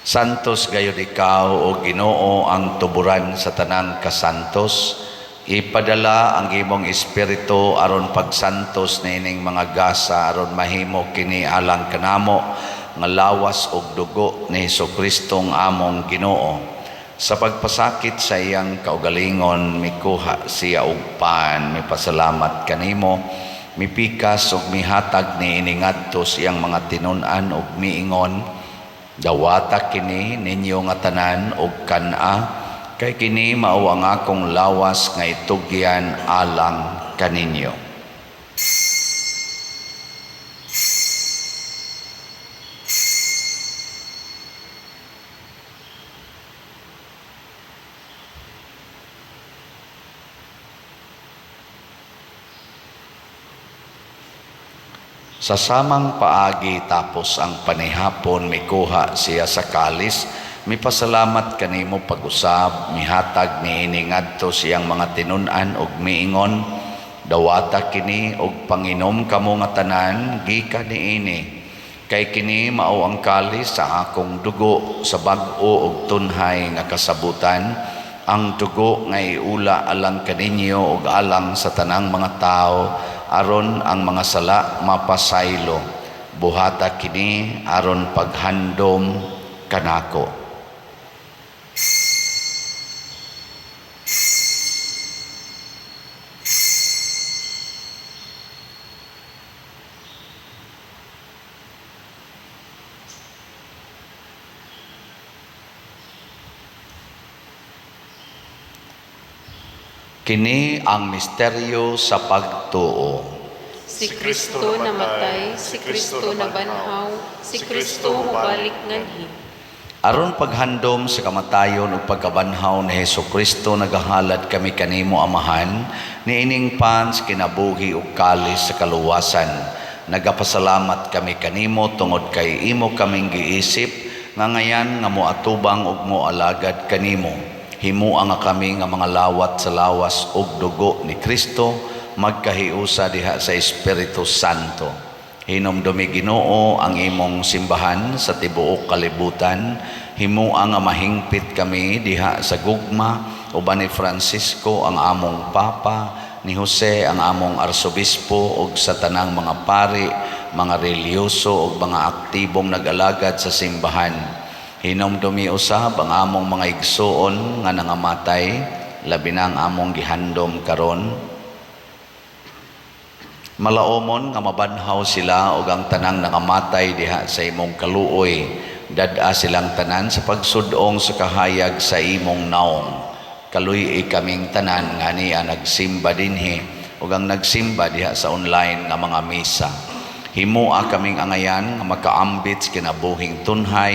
Speaker 2: Santos gayud ikaw o Ginoo ang tuburan sa tanang kasantos. Ipadala ang imong espiritu aron pagsantos niining mga gasa aron mahimo kini alang kanamo nga lawas ug dugo ni Hesukristo nga among Ginoo. Sa pagpasakit sa iyang kaugalingon mikuha siya og pan, mipasalamat kanimo, mipikas ug mihatag niini ngadto sa iyang mga tinun-an ug miingon: Dawata kini ninyo nga tanan og kan-a, kay kini mao ang akong lawas nga itugyan alang kaninyo. Sa samang paagi tapos ang panihapon mikuha siya sa kalis, Mipasalamat kanimo pag-usab, mihatag niini ngadto sa iyang mga tinun-an ug miingon, "Dawata kini ug panginom kamo nga tanan gikan niini, kay kini mao ang kalis sa akong dugo sa bag-o ug tunhay nga kasabutan, ang dugo nga iula alang kaninyo ug alang sa tanang mga tawo aron ang mga sala mapasaylo. Buhata kini aron paghandom kanako." Kini ang misteryo sa pagtuo.
Speaker 3: Si Kristo namatay, si Kristo nabanhaw, si Kristo mobalik nganhi.
Speaker 2: Aron paghandom sa kamatayon ug pagkabanhaw ni Hesus Kristo, nagahalad kami kanimo, Amahan, niining pan sa kinabuhi ug kalis sa kaluwasan. Nagapasalamat kami kanimo tungod kay imo kaming giisip nga ngayan nga moatubang ug moalagad kanimo. Himua nga kami nga mga lawat sa lawas ug dugo ni Kristo magkahiusa diha sa Espiritu Santo. Hinumdumi, Ginoo, ang imong simbahan sa tibuok kalibutan. Himua nga mahingpit kami diha sa gugma uban ni Francisco ang among Papa, ni Jose ang among Arsobispo ug sa tanang mga pari, mga relihiyoso ug mga aktibong nag-alagad sa simbahan. Hinumdumi usab ang among mga igsuon nga nangamatay, labi na ang among gihandom karon. Malaomon nga mabanhaw sila ug ang tanang nangamatay diha sa imong kaluoy. Dad-a silang tanan sa pagsud-ong sa kahayag sa imong naong. Kaluy-i kaming tanan nga niya nagsimba dinhi ug ang nagsimba diha sa online nga mga misa. Himua kaming angayan nga makaambit sa kinabuhing tunhay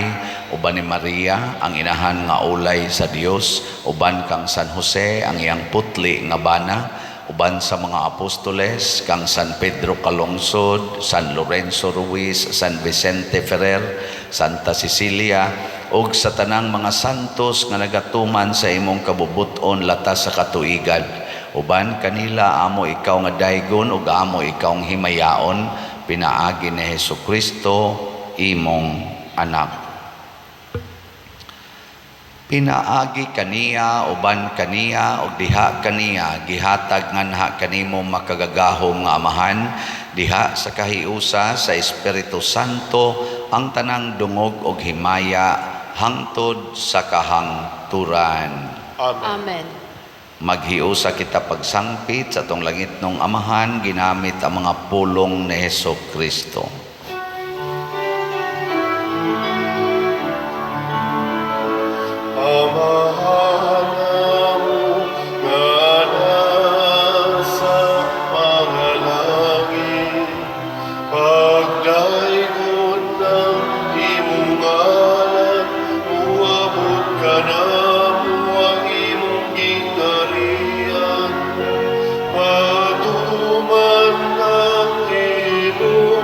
Speaker 2: uban ni Maria ang inahan nga ulay sa Dios, uban kang San Jose ang iyang putli nga bana, uban sa mga apostoles kang San Pedro Calungsod, San Lorenzo Ruiz, San Vicente Ferrer, Santa Cecilia ug sa tanang mga santos nga nagatuman sa imong kabubut-on latas sa katuigan. Uban kanila amo ikaw nga daygon ug amo ikaw ang himayaon pinaagi ni Hesus Kristo imong anak. Pinaagi kaniya, uban kaniya, ug diha kaniya, gihatag nganha kanimo makagagahom nga Amahan, diha sa kahiusa sa Espiritu Santo, ang tanang dungog og himaya hangtod sa kahangturan.
Speaker 1: Amen.
Speaker 3: Amen.
Speaker 2: Maghiusa kita pagsangpit sa atong langitnong Amahan ginamit ang mga pulong ni Hesus Kristo.
Speaker 1: Amahan namo nga nasa mga langit, pagdaygon ang imong ngalan, muabot kanamo ang imong gingharian. Patuman ang imong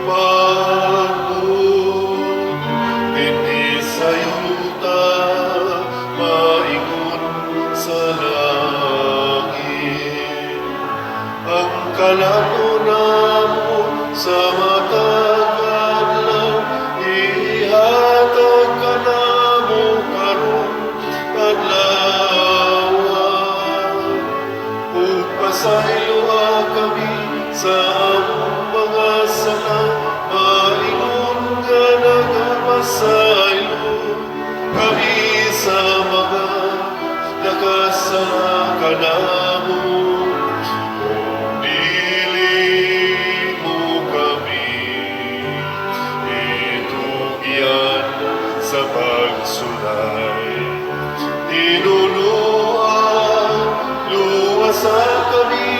Speaker 1: pagbuot dinhi sa yuta, maingon sa langit. Ang kalato namo sa matag adlaw, ihatag kanamo karong adlaw. Ug pasayloa kami sa among mga sala, maingon nga nagapasaylo kami sa mga nakasala kanamo. Ug dili mo kami itugyan sa pagsulay, tinuloa, luwasa kami,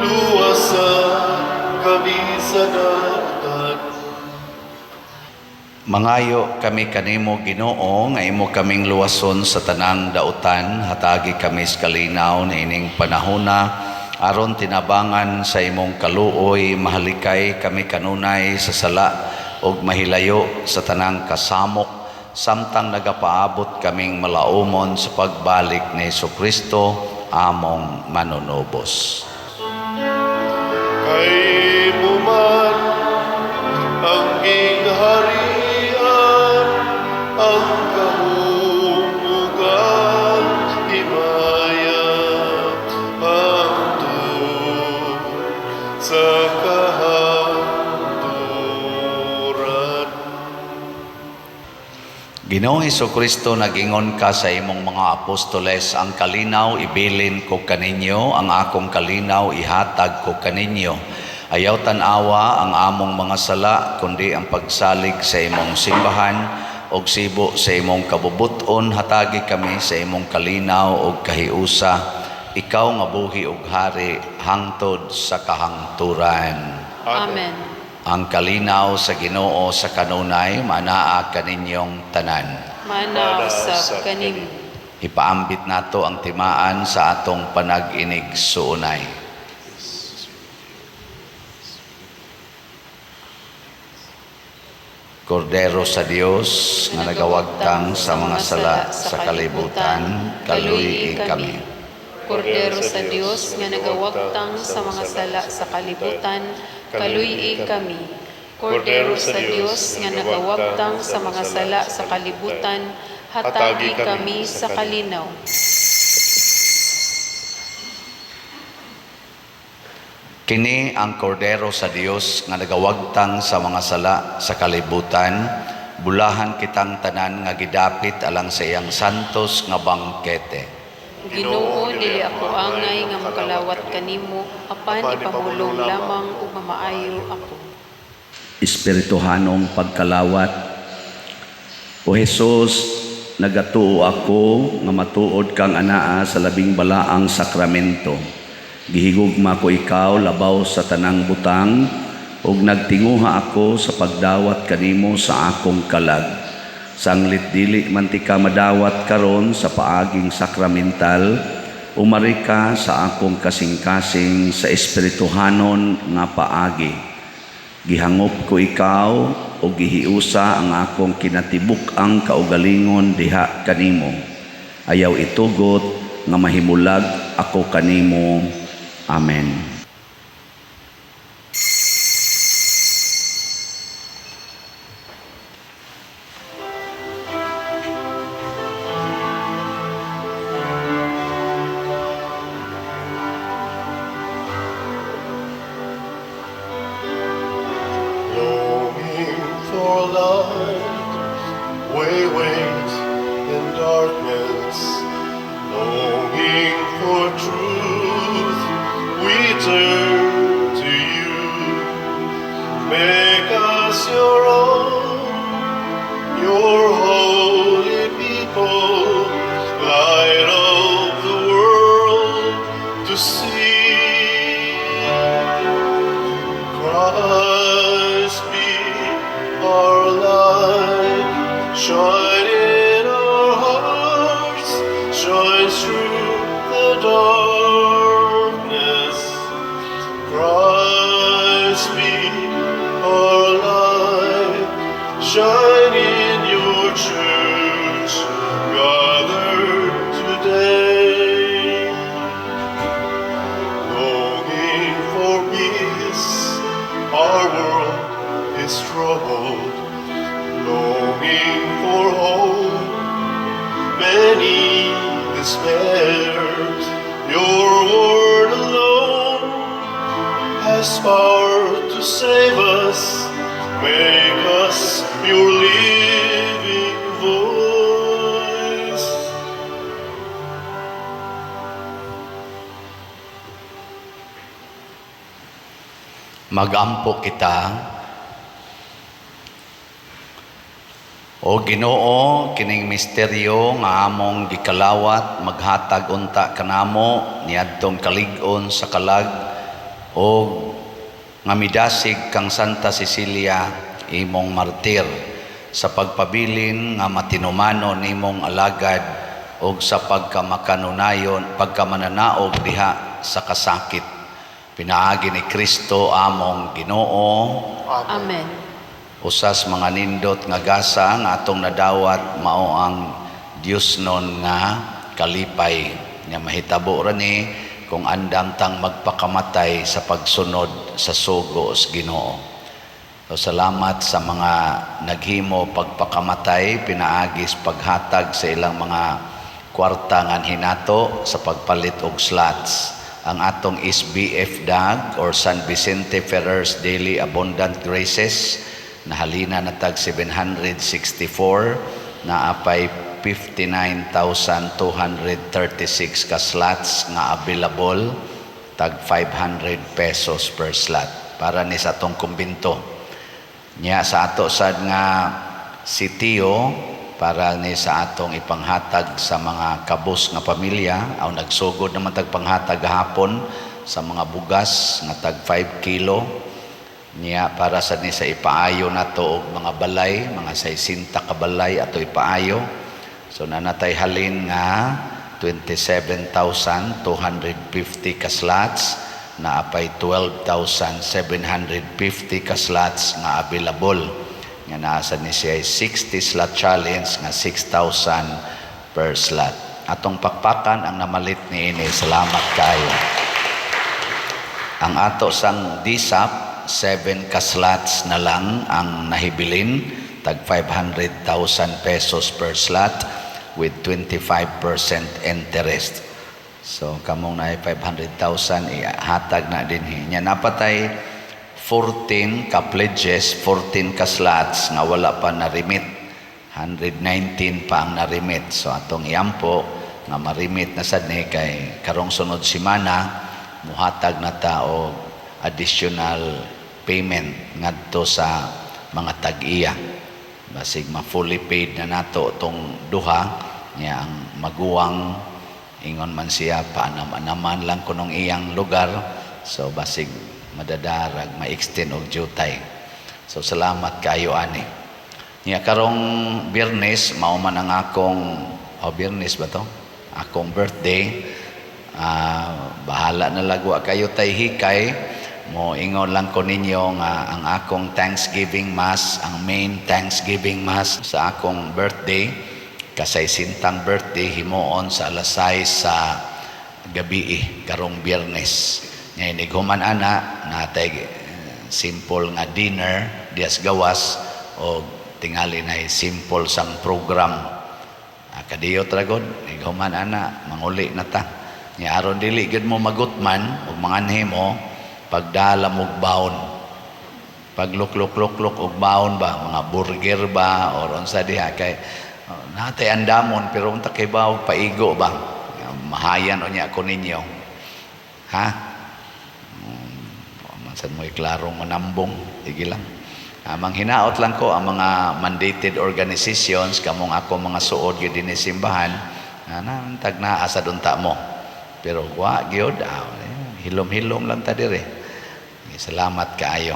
Speaker 1: luwasa kami sa dautan.
Speaker 2: Mangayo kami kanimo, Ginoo, nga imo kaming luwason sa tanang dautan. Hatagi kami sa kalinaw niining panahona aron tinabangan sa imong kaluoy mahalikay kami kanunay sa sala ug mahilayo sa tanang kasamok. Samtang nagapaabot kaming malaumon sa pagbalik ni Kristo among manunubos.
Speaker 1: Kay imo man ang gingharian, ang gahom ug ang himaya, hangtod sa kahangturan.
Speaker 2: Ginoong Kristo, nag-ingon ka sa imong mga apostoles, "Ang kalinaw ibilin ko kaninyo, ang akong kalinaw ihatag ko kaninyo." Ayaw tan-awa ang among mga sala, kundi ang pagsalig sa imong simbahan, og sibo sa imong kabubuton, hatagi kami sa imong kalinaw og kahiusa. Ikaw nga buhi og hari hangtod sa kahangturan.
Speaker 3: Amen.
Speaker 2: Ang kalinaw sa Ginoo sa kanunay manaa kaninyong tanan.
Speaker 3: Mana usab kanimo.
Speaker 2: Ipaambit nato ang timaan sa atong panag-inig-suunay. Kordero sa Dios nga nagawagtang sa mga sala sa kalibutan, kaluy-i kami.
Speaker 3: Kordero sa Dios nga nagawagtang sa mga sala sa kalibutan, kaluy-i kami. Kordero sa Dios nga nagawagtang sa mga sala sa kalibutan, hatagi kami sa kalinaw.
Speaker 2: Kini ang Kordero sa Dios nga nagawagtang sa mga sala sa kalibutan, bulahan kitang tanan nga gidapit alang sa iyang santos nga bangkete.
Speaker 3: Ginoo, dili ako angay nga mokalawat kanimo, apan ipamulong lamang ug mamaayo ako.
Speaker 2: Espirituhanong pagkalawat. O Hesus, nagatuo ako nga matuod kang anaa sa labing balaang sakramento. Gihigugma ko ikaw labaw sa tanang butang ug nagtinguha ako sa pagdawat kanimo sa akong kalag. Sanglit dili man tika madawat karon sa paaging sakramental, umari ka sa akong kasing-kasing sa espirituhanon nga paagi. Gihangop ko ikaw o gihiusa ang akong kinatibuk-ang kaugalingon diha kanimo. Ayaw itugot nga mahimulag ako kanimo. Amen.
Speaker 1: Longing for light, we wait in darkness. Longing for truth, we turn to you. Make us your own, your holy people, light of the world to see. Christ be our light, shine in our hearts, shine through the darkness. Christ be our light, shine in your church, gathered today. Longing for peace, our world is troubled. Longing for hope, many despair. Your word alone has power to save us. Make us your living voice.
Speaker 2: Magampo kita. O Ginoo, kining misteryo nga among gikalawat maghatag unta kanamo niadtong kalig-on sa kalag og nga midasig kang Santa Cecilia imong martir sa pagpabilin nga matinumano nimong alagad og sa pagkamakanunayon pagkamananaog diha sa kasakit. Pinaagi ni Kristo among Ginoo.
Speaker 3: Amen.
Speaker 2: Usas mga nindot nga gasa nga atong nadawat mao ang Diosnon nga kalipay nga mahitabo ra ni kung andam tang magpakamatay sa pagsunod sa sugo sa Ginoo. So, salamat sa mga naghimo pagpakamatay pinaagis paghatag sa ilang mga kwarta nga hinato sa pagpalit og slots. Ang atong SBF DAG or San Vicente Ferrer's Daily Abundant Graces, nahalina na tag 764, naapay 59,236 ka slots nga available, tag 500 pesos per slot para ni sa atong kumbinto. Nya sa ato sad nga sitio, para ni sa atong ipanghatag sa mga kabus nga pamilya, aw nagsugod naman tag panghatag gahapon sa mga bugas nga tag 5 kilo niya, para sa ni sa ipaayo nato og mga balay, mga 60 ka balay ato ipaayo. So nanatay halin nga 27,250 ka slots, naapay 12,750 ka slots nga available nga naa ni siya 60 slot challenge nga 6,000 per slot. Atong pakpakan ang namalit niini. Salamat kaayo. Ang ato sang DSAP, 7 ka slots na lang ang nahibilin, tag 500,000 pesos per slot with 25% interest. So kamong na 500,000, ihatag na din niya. Napatay 14 ka pledges, 14 ka slots nga wala pa na-remit. 119 pa ang na-remit. So atong iampo nga ma-remit na sad ni kay karong sunod semana muhatag na ta og additional payment ngadto sa mga tag-iya. Basig ma-fully paid na nato tong duha niya. Ang maguwang, ingon man siya, paanam-anaman lang kunong iyang lugar, so basig madadarag ma-extend og jutay. So salamat kayo ani niya. Karong Biyernes mao man ang akong, oh, Biyernes ba to, akong birthday. Bahala na lagwa kayo tay hikay mo. Ingon lang ko ninyo nga ang akong Thanksgiving Mass, ang main Thanksgiving Mass sa akong birthday, kasaysintang birthday, himuon sa alas 6 sa gabi karong Biyernes. Ngayon ighuman ana, natay simple nga dinner dias gawas o tingali na simple sang program. Kadiyot ra gud ighuman ana, manguli na ta. Nya aron dili gid mo magutman ug manganhi mo, pagdala mo baon, paglukluk-lukluk og baon ba, mga burger ba or unsa diha, kay oh, natay andamon pero unta kay ba og paigo ba, mahayan unya ko ninyo, ha. Man sad mo klarong manambong, sige lang. Manghinaot lang ko ang mga mandated organizations, kamong ako mga suod gyud dinhi simbahan, na tag naa sa unta mo. Pero wa gyud, hilom-hilom lang ta dire. Salamat kaayo.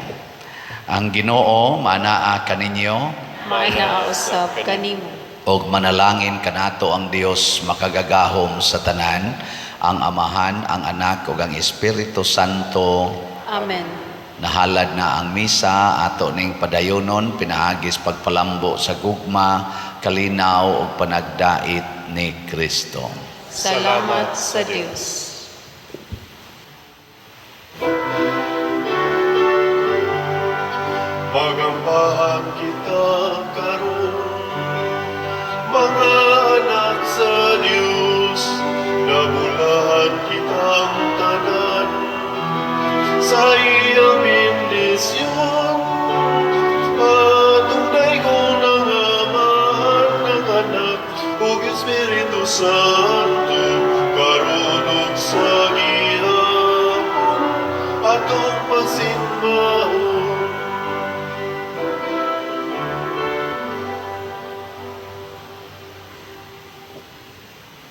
Speaker 2: Ang Ginoo manaa kaninyo.
Speaker 3: Maanaa usab kanimo.
Speaker 2: Og manalangin kanato ang Dios makagagahom sa tanan, ang Amahan, ang Anak ug ang Espiritu Santo.
Speaker 3: Amen.
Speaker 2: Nahalad na ang misa, ato ning padayonon pinaagis pagpalambo sa gugma, kalinaw ug panagdait ni Kristo.
Speaker 3: Salamat sa Dios.
Speaker 1: Magampahan kita karon, mga anak sa Dios, nabulahan kitang tanan sa iyang bendisyon. Atong daygon ang Amahan, ang Anak, ug Espiritu Santo, karon ug sa gihapon, atong pasimba.